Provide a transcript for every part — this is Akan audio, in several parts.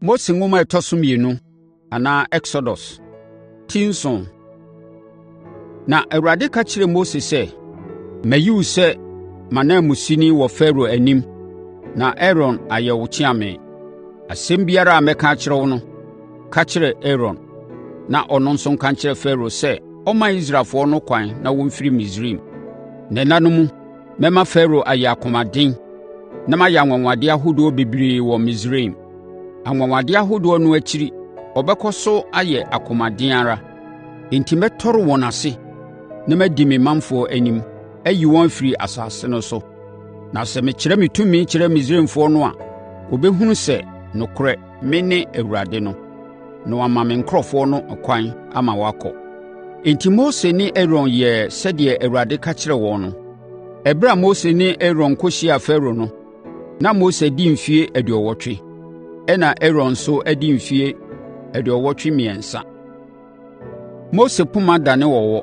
Mose Nwoma a ɛtɔ so mmienu anaa Ɛksodɔs ti 7. Na Awurade ka kyerɛɛ Mose sɛ, “Mayi wo sɛ m'ananmusini wɔ Farao anim na Aaron ayɛ wo ɔkyeame. Asɛm biara a mɛka akyerɛ wo no, ka kyerɛ Aaron, na ɔno nso nka nkyerɛ Farao sɛ ɔmma Israelfoɔ no ɛkwan na wɔmfiri Misraim. Na nna no mu, mɛma Farao ayɛ akomaden na mayɛ anwanwadeɛ ahodoɔ bebree wɔ Misraim. Anwanwadeɛ ahodoɔ no akyiri, ɔbɛkɔ so ayɛ akomaden ara. Enti mɛtɔre wɔn ase na madi me manfoɔ anim, ayi wɔn afiri asase no so. Na sɛ mekyerɛ me tumi kyerɛ Misraimfoɔ no a, wɔbɛhunu sɛ, nokorɛ, mene Awurade no, na wɔama me nkurɔfoɔ no ɛkwan ama wɔakɔ.” Enti Mose ne Aaron yɛɛ sɛdeɛ Awurade ka kyerɛɛ wɔn no. Ɛberɛ a Mose ne Aaron kɔhyiaa Farao no, na Mose adi mfeɛ aduɔwɔtwe, ɛnna Aaron nso adi mfeɛ aduɔwɔtwe mmiɛnsa. Mose Poma Dane Ɔwɔ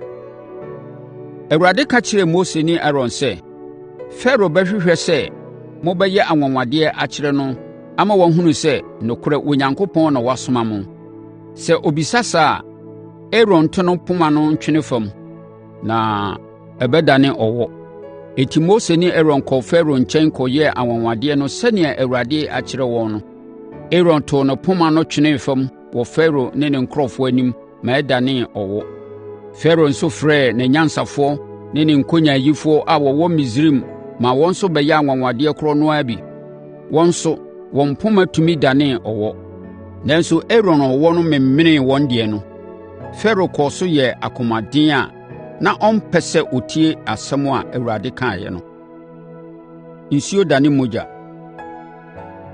Awurade ka kyerɛɛ Mose ne Aaron sɛ, “Farao bɛhwehwɛ sɛ mobɛyɛ anwanwadeɛ akyerɛ no ama wahunu sɛ, nokorɛ Onyankopɔn na wasoma mo. Sɛ ɔbisa saa a, Aaron nto ne poma no ntwene fam na ɛbɛdane ɔwɔ.” Enti, Mose ne Aaron kɔɔ Farao nkyɛn kɔyɛɛ anwanwadeɛ no sɛdeɛ Awurade akyerɛ wɔn no. Aaron too ne poma no twenee fam wɔ Farao ne ne nkurɔfoɔ anim ma ɛdanee ɔwɔ. Farao nso frɛɛ n'anyansafoɔ ne ne nkonyaayifoɔ a wɔwɔ Misraim maa wɔn nso bɛyɛɛ anwanwadeɛ korɔ no ara bi. Wɔn nso, wɔn mpoma tumi danee ɔwɔ. Nanso, Aaron ɔwɔ no memenee wɔn deɛ no. Farao kɔɔ so yɛɛ akomaden a na ɔmpɛ sɛ ɔtie asɛm a Awurade kaeɛ no. Nsuo Dane Mogya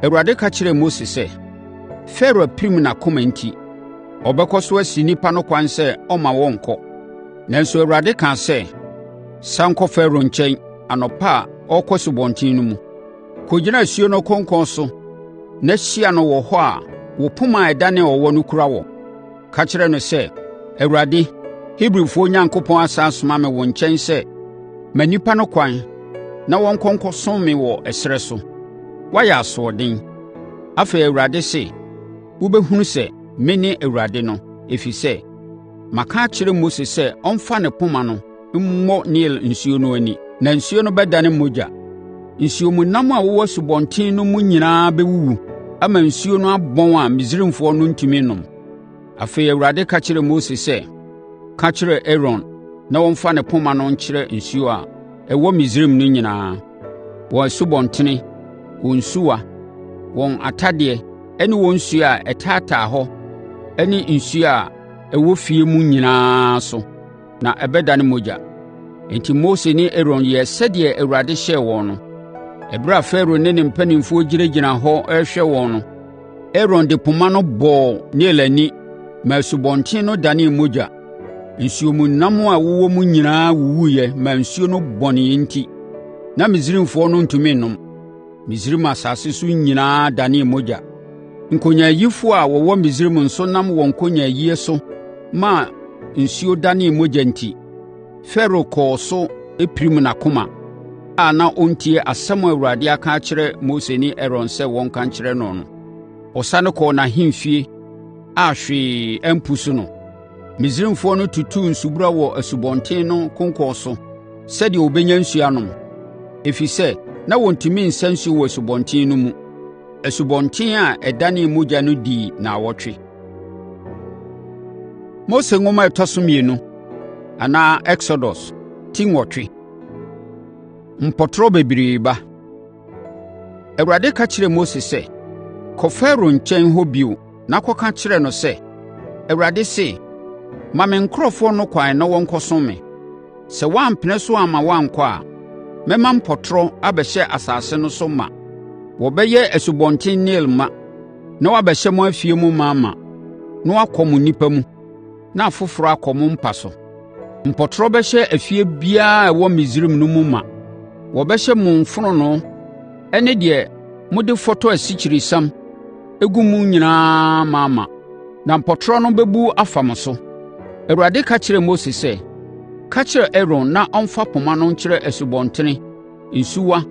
Awurade ka kyerɛɛ Mose sɛ, “Farao apirim n'akoma enti, ɔbɛkɔ so asi nnipa no ɛkwan sɛ ɔremma wɔnkɔ. Nanso, Awurade kaa sɛ, ‘Sane kɔ Farao nkyɛn anɔpa a ɔrekɔ asubɔnten no mu. Kɔgyina asuo no konkɔn so na hyia no wɔ hɔ a wo poma a ɛdanee ɔwɔ no kura wo. Ka kyerɛ no sɛ, Awurade, Hebrifoɔ Onyankopɔn asane asoma me wo nkyɛn sɛ ma nnipa no kwan na wɔnkɔ nkɔsom me wɔ ɛserɛ so. Woayɛ asoɔden. Afei, Awurade se wobɛhunu sɛ mene Awurade no, ɛfiri sɛ, maka akyerɛ Mose sɛ ɔmfa ne poma no mmɔ Nil nsuo no ani, na nsuo no bɛdane mogya. Nsuomnam a wɔwɔ asubɔnten no mu nyinaa bɛwuwu ama nsuo no abɔn a Misraimfoɔ no rentumi nnom.’ ” Afei, Awurade ka kyerɛɛ Mose sɛ, “Ka kyerɛ Aaron na ɔmfa ne poma no nkyerɛ nsuo a ɛwɔ Misraim no nyinaa; wɔn nsubɔntene, wɔn nsuwa, wɔn atadeɛ ne wɔn nsuo a ɛtaataa hɔ ne nsuo a ɛwɔ afie mu nyinaa so, na ɛbɛdane mogya.” Enti Mose ne Aaron yɛɛ sɛdeɛ Awurade hyɛɛ wɔn no. Ɛberɛ a Farao ne ne mpanimfoɔ gyinagyina hɔ rehwɛ wɔn no, Aaron de poma no bɔɔ Nil ani maa asubɔnten no danee mogya. Nsuomnam a wɔwɔ mu nyinaa wuwuiɛ maa nsuo no bɔnee enti, na Misraimfoɔ no ntumi nnom. Misraim asase so nyinaa danee mogya. Nkonyaayifoɔ a wɔwɔ Misraim nso nam wɔn nkonyaayie so maa nsuo danee mogya enti, Farao kɔɔ so pirim n'akoma a na ɔntie asɛm a Awurade aka akyerɛ Mose ne Aaron sɛ wɔnka nkyerɛ no no. Ɔsane kɔɔ n'ahemfie a hwee ampusu no. Misraimfoɔ no tutuu nsubura wɔ asubɔnten no konkɔn so sɛdeɛ wɔbɛnya nsuo anom, ɛfiri sɛ, na wɔntumi nsa nsuo wɔ asubɔnten no mu. Asubɔnten a ɛdanee mogya no dii nnawɔtwe. Mose Nwoma a ɛtɔ so mmienu anaa Ɛksodɔs ti 8. Mpɔtorɔ Bebree Ba Awurade ka kyerɛɛ Mose sɛ, “Kɔ Farao nkyɛn hɔ bio na kɔka kyerɛ no sɛ, Awurade se, ‘Ma me nkurɔfoɔ no kwan na wɔnkɔsom me. Sɛ woampene so amma wɔankɔ a, mɛma mpɔtorɔ abɛhyɛ asase no so ma. Wɔbɛyɛ Asubɔnten Nil ma, na wɔabɛhyɛ mo afie mu ma ma, na wɔakɔ mo nnipa mu, na afoforɔ akɔ mo mpa so. Mpɔtorɔ bɛhyɛ efie biara a ɛwɔ Misraim no mu ma. Wɔbɛhyɛ mo fononoo ne deɛ mode fɔtɔ asikyiresiam gu mu nyinaa ma ma, na mpɔtorɔ no bɛbu afa mo so.’ ” Awurade ka kyerɛɛ Mose sɛ, “Ka kyerɛ Aaron na ɔmfa poma no nkyerɛ nsubɔntene, nsuwa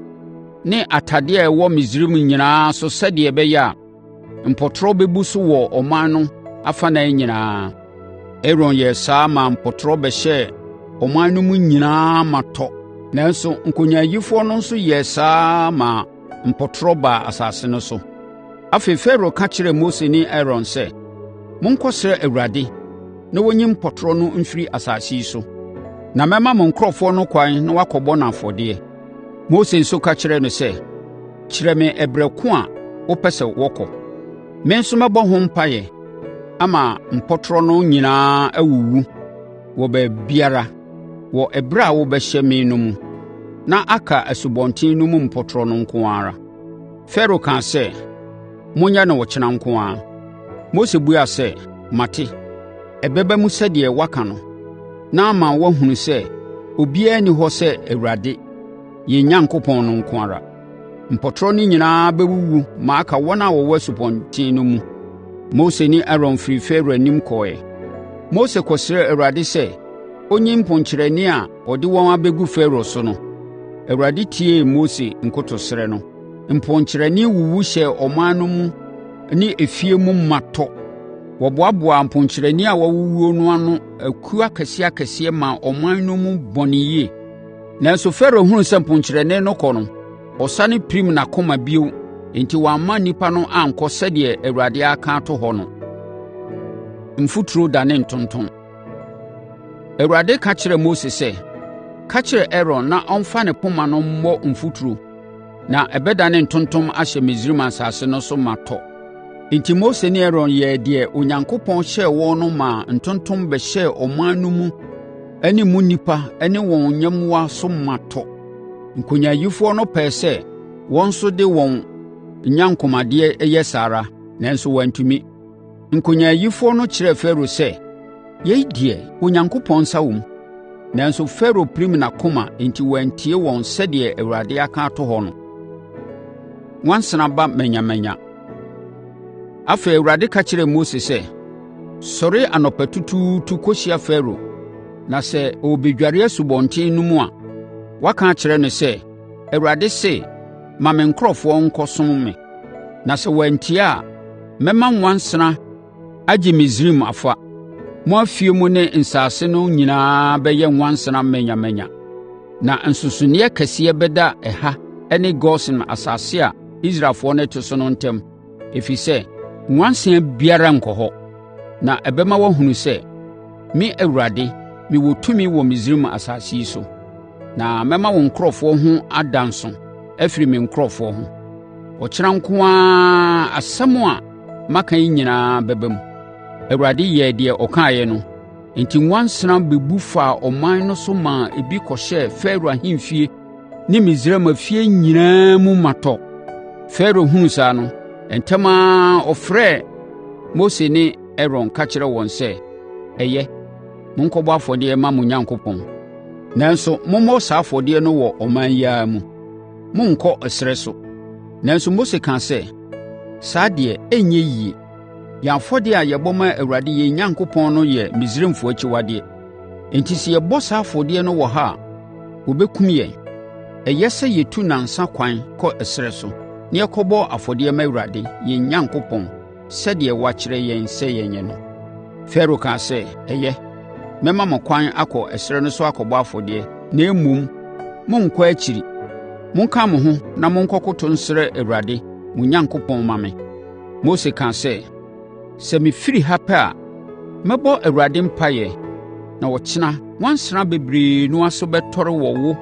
ne atadeɛ a ɛwɔ Misraim nyinaa so sɛdeɛ ɛbɛyɛ a, Mpɔtorɔ bɛbu so wɔ ɔman no afanan nyinaa.” Aaron yɛɛ saa maa mpɔtorɔ bɛhyɛɛ ɔman no mu nyinaa ma tɔ. Nanso, nkonyaayifoɔ no nso yɛɛ saa ara maa mpɔtorɔ baa asase no so. Afei, Farao ka kyerɛɛ Mose ne Aaron sɛ, “Monkɔsrɛ Awurade na ɔnyi mpɔtorɔ no mfiri asase yi so. Na mɛma mo nkurɔfoɔ no ɛkwan na wɔakɔbɔ no afɔdeɛ.” Mose nso ka kyerɛɛ no sɛ, “Kyerɛ me ɛberɛ ko a wopɛ sɛ wɔkɔ. Me nso mɛbɔ ho mpaeɛ ama mpɔtorɔ no nyinaa awuwu wɔ baabiara wɔ ɛberɛ a wobɛhyɛ me no mu, na aka asubɔnten no mu mpɔtorɔ no nko ara.” Farao kaa sɛ, “Monyɛ no ɔkyena nko ara.” Mose buaa sɛ, “Mate, ɛbɛba mu sɛdeɛ woaka no na ama woahunu sɛ obiara nni hɔ sɛ Awurade, yɛn Onyankopɔn no nko ara. Mpɔtorɔ no nyinaa bɛwuwu ma aka wɔn a wɔwɔ asubɔnten no mu.” Mose ne Aaron firii Farao anim kɔeɛ. Mose kɔsrɛɛ Awurade sɛ ɔnyi mponkyerɛne a ɔde wɔn abɛgu Farao so no. Awurade tiee Mose nkotosrɛ no. Mponkyerɛne wuwu hyɛɛ ɔman no mu ne afie mu ma tɔ. Wɔboaboaa mponkyerɛne a wɔawuwuo no ano akuo akɛseakɛseɛ maa ɔman no mu bɔnee yie. Nanso, Farao hunuu sɛ mponkyerɛne no kɔ no, ɔsane pirim n'akoma bio enti wamma nnipa no ankɔ sɛdeɛ Awurade aka ato hɔ no. Mfuturo Dane Ntontom Awurade ka kyerɛɛ Mose sɛ, “Ka kyerɛ Aaron na ɔmfa ne poma no mmɔ mfuturo na ɛbɛdane ntontom ahyɛ Misraim asase no so ma tɔ.” Enti Mose ne Aaron yɛɛ deɛ Onyankopɔn hyɛɛ wɔn no maa ntontom bɛhyɛɛ ɔman no mu ne mu nnipa ne wɔn nyɛmmoa so ma tɔ. Nkonyaayifoɔ no pɛɛ sɛ wɔn nso de wɔn nyankomadeɛ yɛ saa ara, nanso wɔantumi. Nkonyaayifoɔ no kyerɛɛ Farao sɛ, “Yei deɛ, Onyankopɔn nsa wɔ mu.” Nanso, Farao pirim n'akoma enti wantie wɔn sɛdeɛ Awurade aka ato hɔ no. Nwansena Ba Manyamanya Afei, Awurade ka kyerɛɛ Mose sɛ, “Sɔre anɔpatutuutu kɔhyia Farao na sɛ ɔrebɛdware asubɔnten no mu a, woaka akyerɛ no sɛ, ‘ Awurade se ma me nkurɔfoɔ nkɔsom me. Na sɛ wɔantie a, mɛma nwansena agye Misraim afa. Mo afie mu ne nsase no nyinaa bɛyɛ nwansena manyamanya. Na nsonsonoeɛ kɛseɛ bɛda ɛha ne Gosen asase a Israelfoɔ no te so no ntam, ɛfiri sɛ, nwansena biara renkɔ hɔ. Na ɛbɛma woahunu sɛ, me Awurade, mewɔ tumi wɔ Misraim asase yi so. Na mɛma wo nkurɔfoɔ ho ada nso afiri me nkurɔfoɔ ho. Ɔkyena nko ara asɛm a maka yi nyinaa bɛba mu.” Awurade yɛɛ deɛ ɔkaeɛ no. Enti, nwansena bɛbu faa ɔman no so maa ebi kɔhyɛɛ Farao ahemfie ne Misraim afie nyinaa mu ma tɔ. Farao hunuu saa no, ntɛm ara ɔfrɛɛ Mose ne Aaron ka kyerɛɛ wɔn sɛ, “Ɛyɛ, monkɔbɔ afɔdeɛ mma mo Onyankopɔn. Nanso, mommɔ saa afɔdeɛ no wɔ ɔman yi ara mu. Monnkɔ ɛserɛ so.” Nanso, Mose kaa sɛ, “Saa deɛ, ɛrenyɛ yie. Yɛn afɔdeɛ a yɛbɔ ma Awurade yɛn Onyankopɔn no yɛ Misraimfoɔ akyiwadeɛ. Enti, sɛ yɛbɔ saa afɔdeɛ no wɔ ha a, wɔbɛkum yɛn. Ɛyɛ sɛ yɛtu nnansa ɛkwan kɔ ɛserɛ so, na yɛkɔbɔ afɔdeɛ ma Awurade, yɛn Onyankopɔn, sɛdeɛ wakyerɛ yɛn sɛ yɛnyɛ no.” Farao kaa sɛ, “Ɛyɛ, mɛma mo ɛkwan akɔ ɛserɛ so akɔbɔ afɔdeɛ, na mmom, monnkɔ akyiri. Monka mo ho na monkɔkoto nsrɛ Awurade, mo Onyankopɔn mma me.” Mose kaa sɛ, “Sɛ mefiri ha pɛ a, mɛbɔ Awurade mpaeɛ na ɔkyena nwansena bebree no ase bɛtɔre wɔ wo,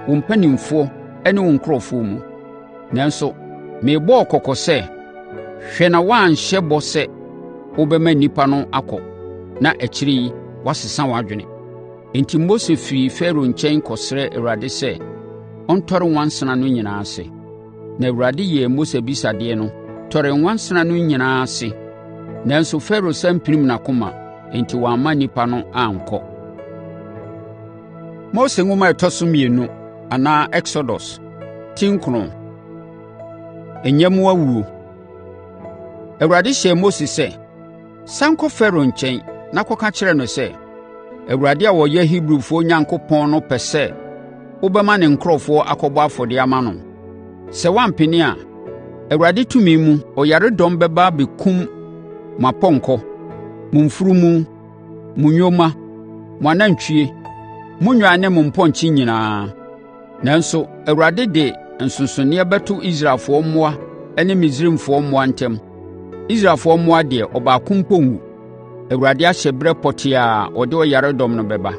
wo mpanimfoɔ ne wo nkurɔfoɔ mu. Nanso, merebɔ wo kɔkɔ sɛ, hwɛ na woanhyɛ bɔ sɛ wobɛma nnipa no akɔ na akyire yi woasesa w'adwene.” Enti, Mose firii Farao nkyɛn kɔsrɛɛ Awurade sɛ ɔntɔre nwansena no nyinaa ase. Na Awurade yɛɛ Mose abisadeɛ no, tɔree nwansena no nyinaa ase. Nanso, Farao sane pirim n'akoma enti wamma nnipa no ankɔ. Mose Nwoma A Ɛtɔ So Mmienu anaa Ɛksodɔs ti 9. Nyɛmmoa Wuo Awurade hyɛɛ Mose sɛ, “Sane kɔ Farao nkyɛn na kɔka kyerɛ no sɛ, Awurade a ɔyɛ Hebrifoɔ Onyankopɔn no pɛ sɛ wobɛma ne nkurɔfoɔ akɔbɔ afɔdeɛ ama no. Sɛ woampene a, Awurade tumi mu, ɔyaredɔm bɛba abɛkum mo apɔnkɔ, mo mfunumu, mo nyoma, mo anantwie, mo nnwan ne mo mpɔnkye nyinaa. Nanso, Awurade de nsonsonoeɛ bɛto Israelfoɔ mmoa ne Misraimfoɔ mmoa ntam. Israelfoɔ mmoa deɛ, ɔbaako mpo renwu. Awurade ahyɛ ɛberɛ pɔtee a ɔde ɔyaredɔm no bɛba.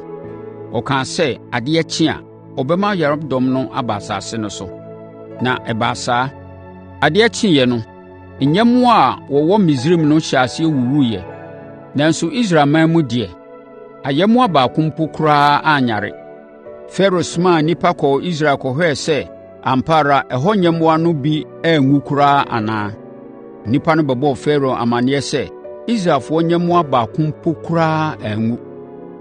Ɔkaa sɛ adeɛ kye a, ɔbɛma ɔyaredɔm no aba asase no so. Na ɛbaa saa. Adeɛ kyeeɛ no, nyɛmmoa a wɔwɔ Misraim no hyɛɛ aseɛ wuwuiɛ. Nanso, Israelman mu deɛ, ayɛmmoa baako mpo koraa anyare. Farao somaa nnipa kɔɔ Israel kɔhwɛɛ sɛ ampa ara ɛhɔ nyɛmmoa no bi anwu koraa anaa. Nnipa no bɛbɔɔ Farao amaneɛ sɛ Israelfoɔ nyɛmmoa baako mpo koraa anwu.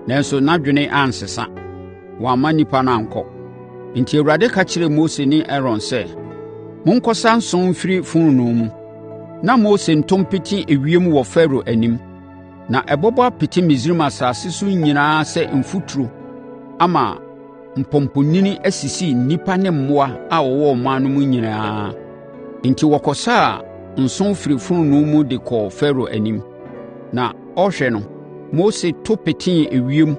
Nanso, n'adwene ansesa. Wamma nnipa no ankɔ. Enti, Awurade ka kyerɛɛ Mose ne Aaron sɛ, “Monkɔsa nso mfiri fononoo mu, na Mose nto mpete ewiem wɔ Farao anim. Na ɛbɛbɔ apete Misraim asase so nyinaa sɛ mfuturo ama mpɔmpɔnini asisi nnipa ne mmoa a wɔwɔ ɔman no mu nyinaa.” Enti, wɔkɔsaa nso firii fononoo mu de kɔɔ Farao anim. Na ɔrehwɛ no, Mose to petee ewiem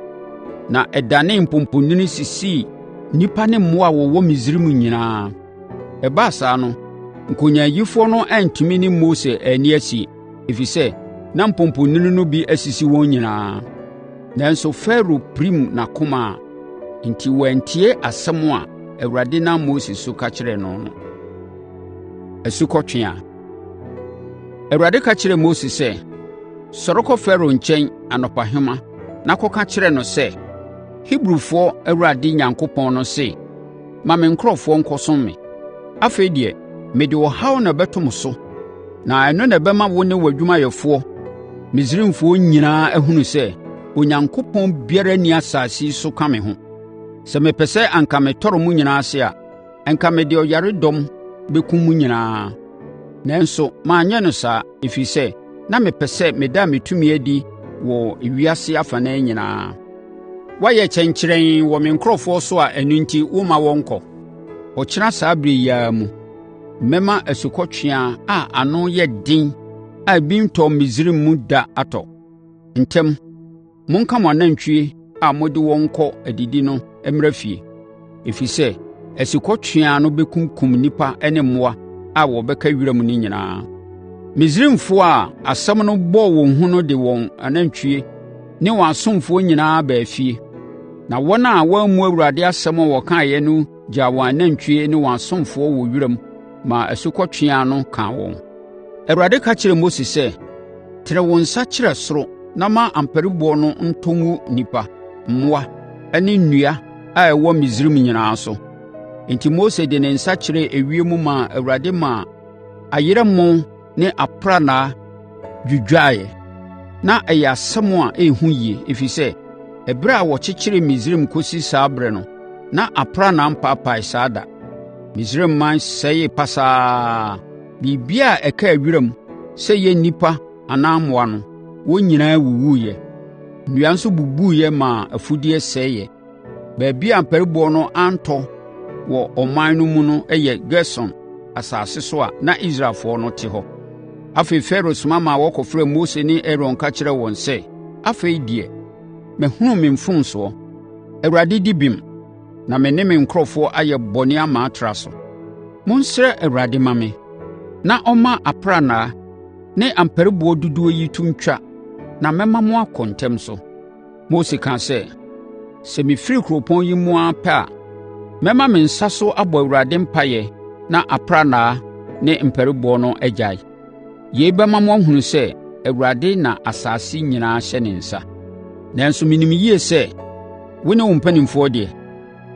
na ɛdanee mpɔmpɔnini sisii nnipa ne mmoa a wɔwɔ Misraim nyinaa. Ɛbaa saa no, nkonyaayifoɔ no antumi ne Mose anni asie, ɛfiri sɛ, na mpɔmpɔnini no bi asisi wɔn nyinaa. Nanso, Farao pirim n'akoma a enti wantie asɛm a Awurade nam Mose so ka kyerɛɛ no no. Asukɔtweaa Awurade ka kyerɛɛ Mose sɛ, “Sɔre kɔ Farao nkyɛn anɔpahema na kɔka kyerɛ no sɛ, Hebrifoɔ Awurade Onyankopɔn no se, ‘Ma me nkurɔfoɔ nkɔsom me. Afei deɛ, mede ɔhaw na ɛbɛto mo so na ɛno na ɛbɛma wo ne w'adwumayɛfoɔ, Misraimfoɔ nyinaa ahunu sɛ, Onyankopɔn biara nni asase yi so ka me ho. Sɛ mepɛ sɛ anka metɔre mo nyinaa ase a, anka mede ɔyaredɔm bɛkum mo nyinaa. Nanso, manyɛ no saa, ɛfiri sɛ, na mepɛ sɛ meda me tumi adi wɔ ewiase afanan nyinaa. Woayɛ kyɛnkyerɛnn wɔ me nkurɔfoɔ so a ɛno enti womma wɔnkɔ. Ɔkyena saa ɛberɛ yi ara mu, mɛma asukɔtweaa a ano yɛ den a ebi ntɔɔ Misraim mu da atɔ. Ntɛm! Monka mo anantwie a mode wɔn kɔ adidi no mmra fie, ɛfiri sɛ, asukɔtweaa no bɛkunkum nnipa ne mmoa a wɔbɛka wiram no nyinaa.” Misraimfoɔ a asɛm no bɔɔ wɔn hu no de wɔn anantwie ne wɔn asomfoɔ nyinaa baa efie. Na wɔn a wɔammu Awurade asɛm a ɔkaeɛ no gyaa wɔn anantwie ne wɔn asomfoɔ wɔ wiram maa asukɔtweaa no kaa wɔn. Awurade ka kyerɛɛ Mose sɛ, “Tene wo nsa kyerɛ soro na ma ampariboɔ no ntɔ ngu nnipa, mmoa ne nnua a ɛwɔ Misraim nyinaa so.” Enti Mose de ne nsa kyerɛɛ ewiem maa Awurade maa ayerɛmo ne aprannaa dwidwaeɛ. Na ɛyɛ asɛm a ɛyɛ hu yie, ɛfiri sɛ, ɛberɛ a wɔkyekyeree Misraim kɔsi saa ɛberɛ no, na aprannaa mpaapae saa da. Misraiman sɛee pasaa. Biribiara a ɛkaa wiram, sɛ ɛyɛ nnipa anaa mmoa no, wɔn nyinaa wuwuiɛ. Nnua nso bubuiɛ maa afudeɛ sɛeɛ. Baabi a ampariboɔ no antɔ wɔ ɔman no mu no yɛ Gosen asase so a na Israelfoɔ no te hɔ. Afei, Farao soma ma wɔkɔfrɛɛ Mose ne Aaron ka kyerɛɛ wɔn sɛ, “Afei deɛ, mahunu me mfomsoɔ. Awurade di bem na me ne me nkurɔfoɔ ayɛ bɔne ama atra so. Monsrɛ Awurade mma me, na ɔmma aprannaa ne ampariboɔ dodoɔ yi to ntwa na mɛma mo akɔ ntɛm so.” Mose kaa sɛ, “Sɛ mefiri kuropɔn yi mu ara pɛ a, mɛma me nsa so abɔ Awurade mpaeɛ na aprannaa ne ampariboɔ no agyae. Yei bɛma mo ahunu sɛ Awurade na asase nyinaa hyɛ ne nsa. Nanso, menim yie sɛ wo ne wo mpanimfoɔ deɛ,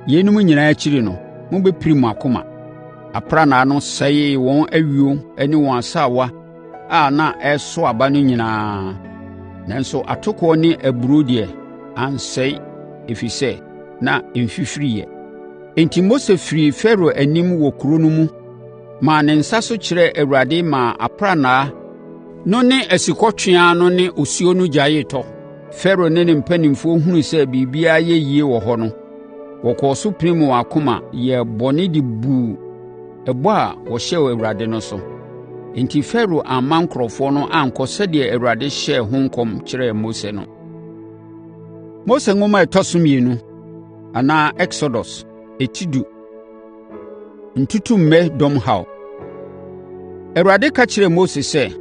yeinom nyinaa akyiri no, mobɛpirim mo akoma.” Aprannaa no sɛee wɔn ayuo ne wɔn asaawa a na ɛreso aba no nyinaa. Nanso, atokoɔ ne aburoo deɛ, ansɛe, ɛfiri sɛ, na ɛmfifiriiɛ. Enti Mose firii Farao anim wɔ kuro no mu maa ne nsa so kyerɛɛ Awurade maa aprannaa no ne asukɔtweaa no ne osuo no gyaee tɔ. Farao ne ne mpanimfoɔ hunuu sɛ biribiara ayɛ yie wɔ hɔ no, wɔkɔɔ so pirim wɔn akoma yɛɛ bɔne de buu ɛbɔ a wɔhyɛɛ Awurade no so. Enti, Farao amma nkurɔfoɔ no ankɔ sɛdeɛ Awurade hyɛɛ ho nkɔm kyerɛɛ Mose no. Mose Nwoma A Ɛtɔ So Mmienu anaa Eksodɔs, eti 10. Ntutummɛ Dɔm Haw Awurade ka kyerɛɛ Mose sɛ,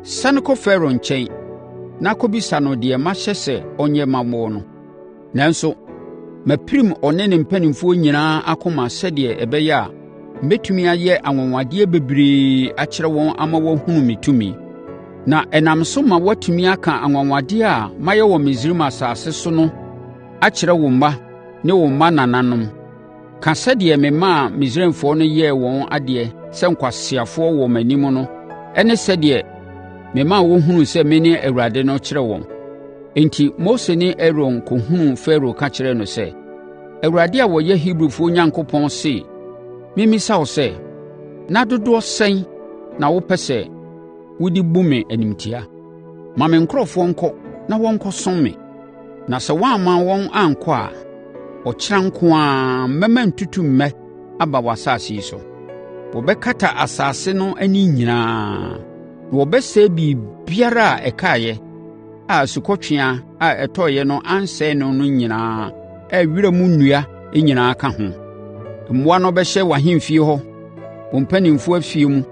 “Sane kɔ Farao nkyɛn na kɔbisa no deɛ mahyɛ sɛ ɔnyɛ mma wo no. Nanso, mapirim ɔne ne mpanimfoɔ nyinaa akoma sɛdeɛ ɛbɛyɛ a mɛtumi ayɛ anwanwadeɛ bebree akyerɛ wɔn ama wɔahunu me tumi. Na ɛnam so ma woatumi aka anwanwadeɛ a mayɛ wɔ Misraim asase so no akyerɛ wo mma ne wo mmanananom. Ka sɛdeɛ memaa Misraimfoɔ no yɛɛ wɔn adeɛ sɛ nkwaseafoɔ wɔ m'anim no ne sɛdeɛ memaa wɔhunuu sɛ mene Awurade no kyerɛ wɔn.” Enti, Mose ne Aaron kɔhunuu Farao ka kyerɛɛ no sɛ, “ Awurade a ɔyɛ Hebrifoɔ Onyankopɔn se memmisa wo sɛ, ‘Nna dodoɔ sɛn na wopɛ sɛ wode bu me animtia? Ma me nkurɔfoɔ nkɔ na wɔnkɔsom me. Na sɛ woamma wɔn ankɔ a, ɔkyena nko ara mɛma ntutummɛ aba w'asase yi so. Wɔbɛkata asase no ani nyinaa, na wɔbɛsɛe biribiara a ɛkaeɛ a asukɔtweaa a ɛtɔeɛ no ansɛe no no nyinaa a wiram nnua nyinaa ka ho. Mmoa no bɛhyɛ w'ahemfie hɔ, wo mpanimfoɔ afie mu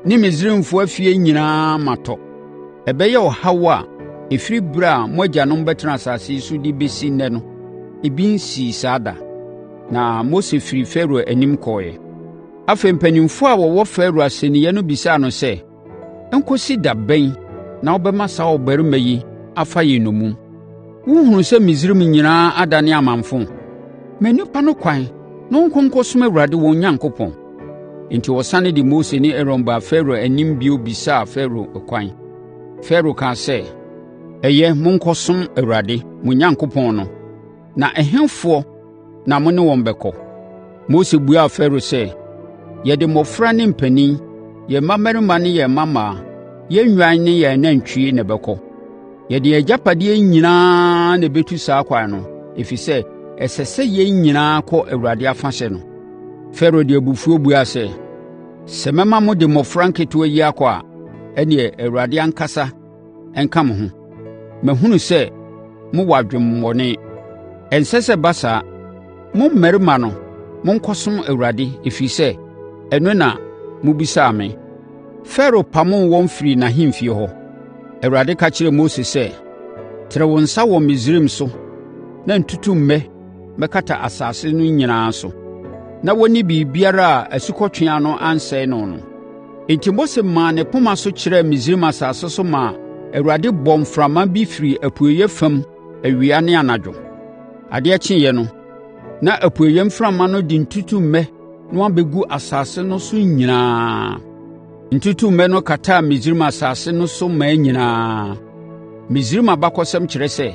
ne Misraimfoɔ afie nyinaa ma tɔ. Ɛbɛyɛ ɔhaw a ɛfiri ɛberɛ a mo agyanom bɛtenaa asase yi so de bɛsi ɛnnɛ no, ebi nsii saa da.” Na Mose firii Farao anim kɔeɛ. Afei, mpanimfoɔ a wɔwɔ Farao asɛnniiɛ no bisaa no sɛ, “Nkɔsi da bɛn na wobɛma saa ɔbarima yi afa yɛn nnommum? Wonhunuu sɛ Misraim nyinaa adane amamfo? Ma nnipa no ɛkwan na wɔnkɔ nkɔsom Awurade wɔn Onyankopɔn.” Enti, wɔsane de Mose ne Aaron baa Farao anim bio bɛbisaa Farao ɛkwan. Farao kaa sɛ, “Ɛyɛ, monkɔsom Awurade, mo Onyankopɔn no. Na ɛhefoɔ na mo ne wɔn bɛkɔ?” Mose buaa Farao sɛ, “Yɛde mmɔfra ne mpanin, yɛn mmammarima ne yɛn mmammaa, yɛn nnwan ne yɛn anantwie na ɛbɛkɔ. Yɛde yɛn agyapadeɛ nyinaa na ɛbɛtu saa ɛkwan no, ɛfiri sɛ, ɛsɛ sɛ yɛn nyinaa kɔ Awurade afahyɛ no.” Farao de abufuo buaa sɛ, “Sɛ mɛma mode mmɔfra nketewa yi akɔ a, ɛnneɛ, Awurade ankasa nka mo ho. Mahunu sɛ mowɔ adwemmɔne. Ɛnsɛ sɛ ɛba saa. Mo mmarima no, monkɔsom Awurade, ɛfiri sɛ, ɛno na mobisaa me.” Farao pamoo wɔn firii n'ahemfie hɔ. Awurade ka kyerɛɛ Mose sɛ, “Tene wo nsa wɔ Misraim so na ntutummɛ mmɛkata asase no nyinaa so, na wɔnni biribiara a asukɔtweaa no ansɛe no no.” Enti Mose maa ne poma so kyerɛɛ Misraim asase so maa Awurade bɔɔ mframa bi firii apueeɛ fam awia ne anadwo. Adeɛ kyeeɛ no, na apueeɛ mframa no de ntutummɛ no abɛgu asase no so nyinaa. Ntutummɛ no kataa Misraim asase no so mmaa nyinaa. Misraim abakɔsɛm kyerɛ sɛ,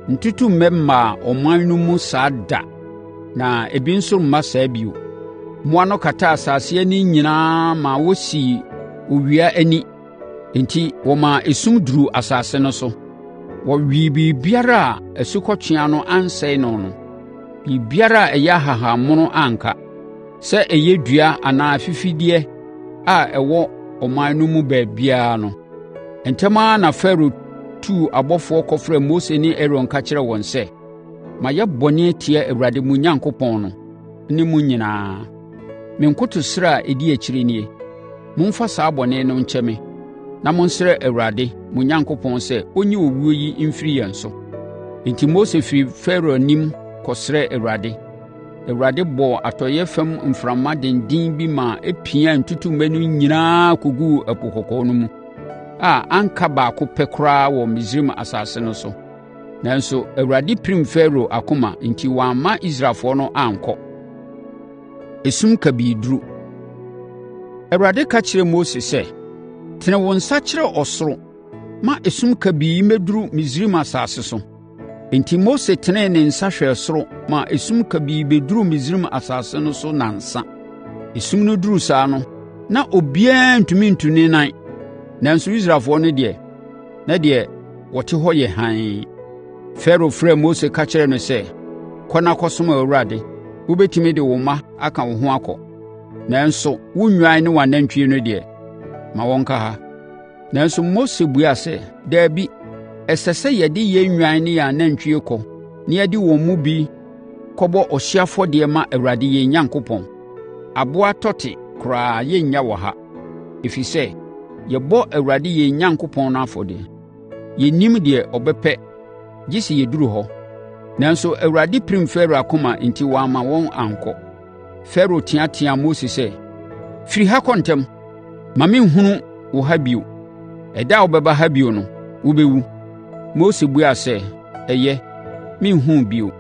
ntutummɛ mmaa ɔman no mu saa da na ebi nso remma saa bio. Mmoa no kataa asase ani nyinaa ma wɔsii owia ani enti wɔmaa esum duruu asase no so. Wɔwee biribiara a asukɔtweaa no ansɛe no no. Biribiara a ɛyɛ ahahammono anka, sɛ ɛyɛ dua anaa afifideɛ a ɛwɔ ɔman no mu baabiara no. Ntɛm ara na Farao tuu abɔfoɔ kɔfrɛɛ Mose ne Aaron ka kyerɛɛ wɔn sɛ, “Mayɛ bɔne atia Awurade mo Onyankopɔn no, ne mo nyinaa. Me nkotosrɛ a ɛdi akyire nie: Momfa saa bɔne no nkyɛ me na monsrɛ Awurade, mo Onyankopɔn sɛ ɔnyi owuo yi mfiri yɛn so.” Enti, Mose firii Farao anim kɔsrɛɛ Awurade. Awurade bɔɔ atɔeɛ fam mframa denden bi ma ɛpiaa ntutummɛ no nyinaa kɔguu Ɛpo Kɔkɔɔ no mu a anka baako pɛ koraa wɔ Misraim asase no so. Nanso, Awurade pirim Farao akoma enti wamma Israelfoɔ no ankɔ. Esum Kabii Duru Awurade ka kyerɛɛ Mose sɛ, “Tene wo nsa kyerɛ ɔsoro ma esum kabii mmɛduru Misraim asase so.” Enti Mose tenee ne nsa hwɛɛ soro maa esum kabii bɛduruu Misraim asase no so nnansa. Esum no duruu saa no, na obiara ntumi ntu ne nan. Nanso Israelfoɔ no deɛ, na deɛ wɔte hɔ yɛ hann. Farao frɛɛ Mose ka kyerɛɛ no sɛ, “Kɔ na kɔsom Awurade. Wobɛtumi de wo mma aka wo ho akɔ. Nanso, wo nnwan ne w'anantwie no deɛ, Ma wɔnka ha.” Nanso, Mose buaa sɛ, “Dabi, ɛsɛ sɛ yɛde yɛn nnwan ne yɛn anantwie kɔ na yɛde wɔn mu bi kɔbɔ ɔhyeɛ afɔdeɛ ma Awurade yɛn Onyankopɔn. Aboa tɔte koraa yɛrennya wɔ ha, ɛfiri sɛ, yɛbɔ Awurade yɛn Onyankopɔn no afɔdeɛ. Yɛnnim deɛ ɔbɛpɛ gye sɛ yɛduru hɔ.” Nanso, Awurade pirim Farao akoma enti wamma wɔn ankɔ. Farao teateaa Mose sɛ, “Firi ha kɔ ntɛm! Mma menhunu wo ha bio! Ɛda a wobɛba ha bio no, wobɛwu.” Mose buaa sɛ, “Ɛyɛ, merenhunu wo bio.”